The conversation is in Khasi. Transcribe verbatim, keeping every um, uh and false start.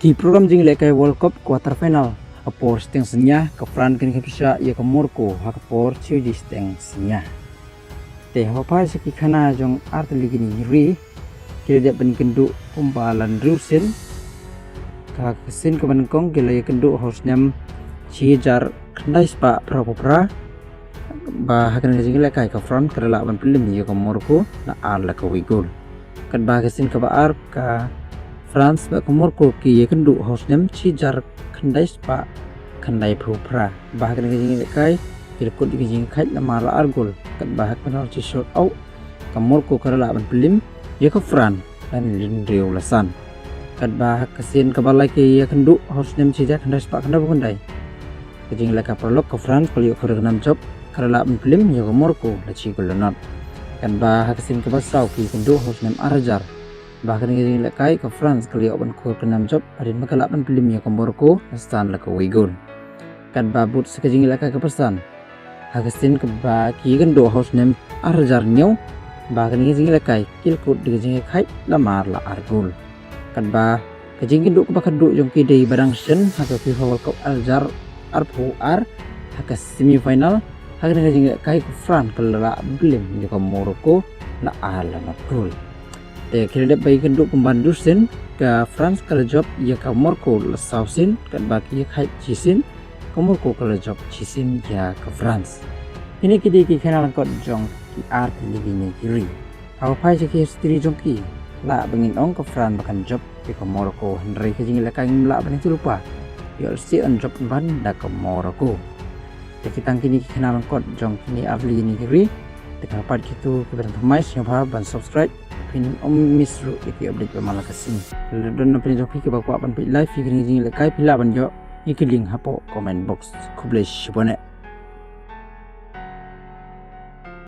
Ki program jingïalehkai World Cup quarter final. Ha ka por shiteng synñia ka France kan ïa pyrshah ïa ka Morocco ha ka por shiphew shiteng synñia. Te ha u phai sha ki khana jong artylli kine ki ri, ki la dep ban kynduh kumba la hynriew sien. Ka sien kaba nyngkong ki la ïakynduh ha u snem shi hajar khyndai spah phra phew phra. Ba ha kane ka jingïalehkai ka France ka la lah ban pynlem ïa ka Morocco la ar la kawei gol. Katba ha ka sien kaba ar ka France bad ka Morocco ki ïakynduh ha u snem shi hajar khyndai spah khyndai phew phra. Ba ha kane ka jingïalehkai ki la kut ïa ka jingïakhaid la mar la ar gol. Katba ha ka penalty shootout ka Morocco ka la lah ban pynlem ïa ka France la hynriew la san. Katba ha ka sien kaba lai ki ïakynduh ha u snem shi hajar khyndai spah khyndai phew khyndai. Ka jingïalehkai paralok ka France ka la ïoh khur ka nam jop, ka la lah ban pynlem ïa ka Morocco la shi gol la nod. Katba ha ka sien kaba saw ki ïakynduh ha u snem ar hajar. Ba ha kane ka jingïalehkai ka France ka la ïoh ban khur ka nam jop hadien ba ka lah ban pynlem ïa ka Morocco la san la kawei gol. Katba bud sa ka jingïalehkai kaba san ha ka sien kaba ki ïakynduh ha u snem ar hajar hynñiew. Ba ha kane ka jingïalehkai ki la kut da ka jingïakhaid la mar la ar gol. Katba ka jingkynduh kaba khatduh jong ki dei ba dang shen ha ka FIFA World Cup ar hajar arphew ar ha ka semi final. Ha kane ka jingïalehkai ka France ka la lah ban pynlem ïa ka Morocco la ar la nod gol. Te ki la dep ban ïakynduh kumba hynriew sien, ka France ka la jop ïa ka Morocco la saw sien, katba ki ïakhaid shisien, ka Morocco ka la jop shisien ïa ka France. Kine ki dei ki khana lyngkot jong ki artylli kine ki ri. Ha u phai sha ki history jong ki, lah ba ngin ong ka France ba kan jop ïa ka Morocco, hynrei ka jingïalehkai ngim lah ban ïathuhlypa ïoh lehse yn jop ban da ka Morocco. Te ki tang kine ki khana lyngkot jong kine artylli kine ki ri. Te ha pat kito kiba dang thymmai sngewbha ban subscribe, phin ym miss ruh ïa ki update ba man la ka sngi. Lada don na pdeng jong phi kiba kwah ban peit live ïa kine ki jingïalehkai, phi lah ban ïoh ïa ki link hapoh comment box. Khublei shibun eh.